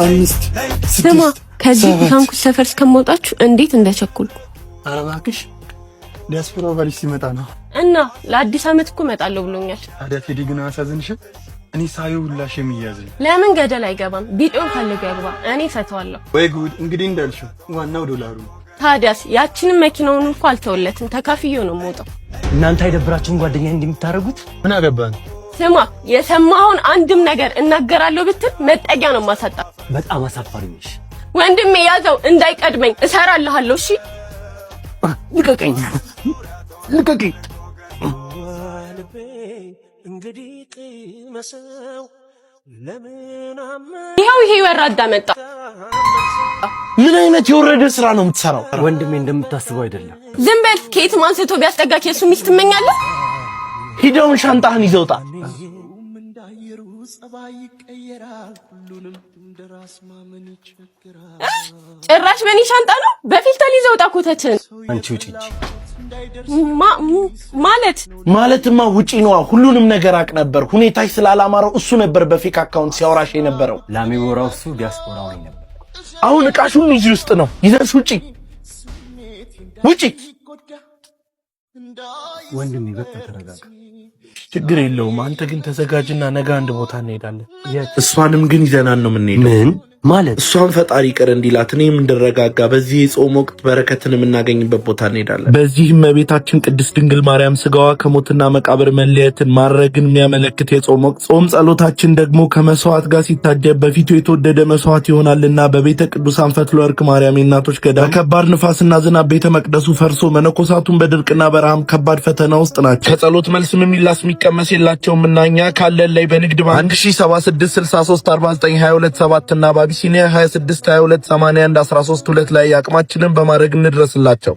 አምስት፣ ስማ፣ ስድስት፣ ከዚህ ሰባት። ታንኩ ሰፈር እስከማውጣችሁ እንዴት እንደቸኮልኩ። ኧረ እባክሽ፣ ዲያስፖራ ባልሽ ሲመጣ ነው። እና ለአዲስ ዓመት እኮ እመጣለሁ ብሎኛል። ታዲያ ቴዲ ግን አያሳዝንሽም? እኔ ሳየው ሁላሽ የሚያዝኝ። ለምን ገደል አይገባም? ቢጤውን ፈልጎ ያግባ። እኔ ፈተዋለሁ። ወይ ጉድ! እንግዲህ እንዳልሽው ዋናው ዶላሩ ነው። ታዲያስ ያችንን መኪናውን እንኳ አልተወለትም። ተካፍዬው ነው የምወጣው። እናንተ አይደብራችሁም ጓደኛ እንደምታደርጉት? ምን አገባን? ስማ፣ የሰማኸውን አንድም ነገር እናገራለሁ ብትል መጠጊያ ነው የማሳጣ። በጣም አሳፋሪ ነሽ። ወንድሜ ያዘው እንዳይቀድመኝ፣ እሰራልሃለሁ። እሺ። ልቀቀኝ፣ ልቀቀኝ። እንግዲህ ቅመሰው ለምን ይኸው ይሄ ወራዳ መጣ። ምን አይነት የወረደ ስራ ነው የምትሰራው? ወንድሜ፣ እንደምታስበው አይደለም። ዝም በል። ከየትም አንስቶ ቢያስጠጋክ የሱ ሚስት ትመኛለህ? ሂደውን ሻንጣህን ይዘህ ውጣ። እንዳየሩ ጸባይ ይቀየራል። ሁሉንም እንደራስ ማመን ይቸግራል። ጭራሽ በእኔ ሻንጣ ነው። በፊልተር ይዘህ ውጣ ኮተትን። አንቺ ውጪ እንጂ። ማለት? ማለትማ ውጪ ነዋ። ሁሉንም ነገር አቅ ነበር። ሁኔታሽ ስላላማረው እሱ ነበር በ fake account ሲያወራሽ የነበረው። ላሜ ቦራው እሱ፣ ዲያስፖራው እኔ ነበር። አሁን እቃሽ ሁሉ እዚህ ውስጥ ነው። ይዘሽ ውጪ፣ ውጪ። ወንድሜ፣ በቃ ተረጋጋ። ችግር የለውም። አንተ ግን ተዘጋጅና ነገ አንድ ቦታ እንሄዳለን። እሷንም ግን ይዘናን ነው የምንሄደው። ምን ማለት? እሷን ፈጣሪ ይቅር እንዲላት እኔም እንድረጋጋ በዚህ የጾም ወቅት በረከትን የምናገኝበት ቦታ እንሄዳለን። በዚህም እመቤታችን ቅድስት ድንግል ማርያም ስጋዋ ከሞትና መቃብር መለየትን ማረግን የሚያመለክት የጾም ወቅት ጾም ጸሎታችን ደግሞ ከመስዋዕት ጋር ሲታጀብ በፊቱ የተወደደ መስዋዕት ይሆናልና በቤተ ቅዱሳን ፈትለ ወርቅ ማርያም የእናቶች ገዳም በከባድ ንፋስና ዝናብ ቤተ መቅደሱ ፈርሶ መነኮሳቱን በድርቅና በረሃም ከባድ ፈተና ውስጥ ናቸው። ከጸሎት መልስም የሚላስ የሚቀመስ የላቸውም እና እኛ ካለን ላይ በንግድ ባንክ 1076 63 49 22 7 እና በአቢሲኒያ 26 22 81 13 2 ላይ አቅማችንን በማድረግ እንድረስላቸው።